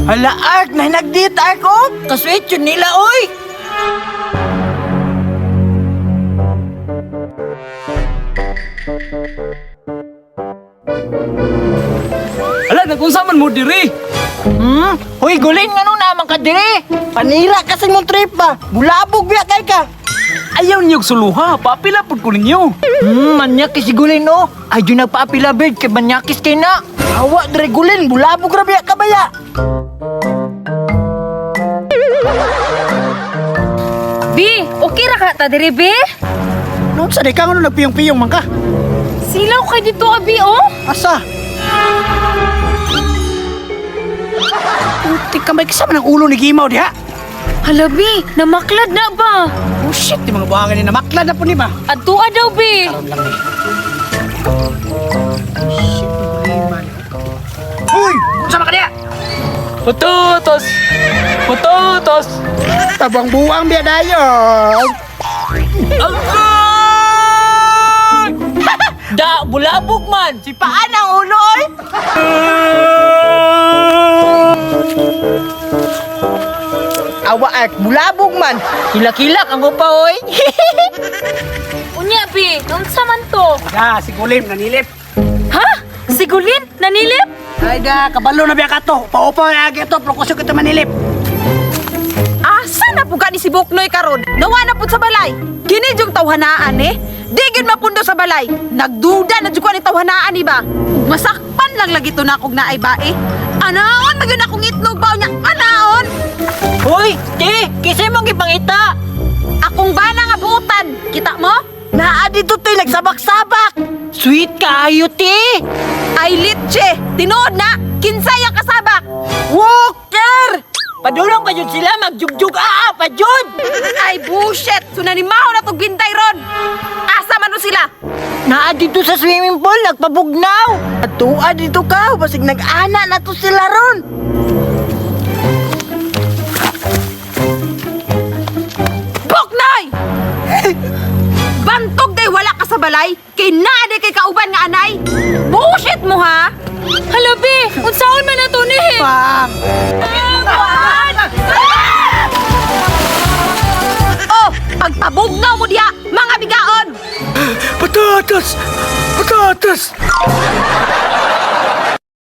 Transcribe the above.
Hala, Ark! Nahinagdit, Ark, oh! Kasweet yun nila, oy! Ala, nagunsa man mo diri? Hmm? Hoy, gulin nga nung naman ka diri! Panira kasi mong trip ba? Bulabog biya kay ka! Ayaw niyo og suluha, paapila pud ko ninyo. Manyakis si gulin, oh! Ay, yun nagpaapila, bird, kay manyakis kay na! Awa, dre gulin! Bulabog ra biya ka baya! Bi, okay ra ka ta diri, Bi? Noon sa di ka nga nagpiyong-piyong man ka. Silaw kay dito, abi, oh. Asa? Putik ka may kasama ng ulo ni Gimaw diha. Hala, Bi, namaklad na ba? Oh shit, di mga buhangan ni namaklad na po ni ba? Adtua daw, Bi. Karon lang ni. Shit, problema. Uy, unsa man ka diha? Patatas! Patatas! Tabang buwang biya dayon. Agay! Da, bulabog man! Si paan ang ulo, oy! Awa, Ark, bulabog man! Kilakilak ang upa, oy! Unya, Bi, unsa man to? Da, si Gulim nanilip. Ha? Sigulin? Nanilip? Ay da, kabalo na biya ka to. Paupaw na agi to, prokusyo kita manilip. Asa na po ni si Buknoy karon? Nawa na pud sa balay. Kini jung tawhanaan eh. Di gyud mapundo sa balay. Nagduda na jud ko ni tawhanaan ni ba. Ug masakpan lang lagi to na kog naay bae. Anaon man gyud akong itlog ba nya? Anaon? Hoy, te! Kisay mong gipangita! Akong bana nga buutan. Kita mo? Naa dito, te! Nagsabak-sabak! Sweet kaayo, te! Ay litche, tinuod na kinsay ang kasabak. Walker! Padulong pa yun sila, magjugjug ah, pa yun! Ay bullshit, sunanimaho na tog bintay ron. Asa man no sila? Naa dito sa swimming pool, nagpabugnaw! Atua dito ka, basig nag-ana na to sila ron. Buknoy! Bantog day wala ka sa balay, kay naa day kay kauban nga anay. Bullshit mo ha? Hala, Bi, unsaon man na to ni? Pang! Oh, pagpabugnaw mo diha, mga bigaon! Patatas! Patatas!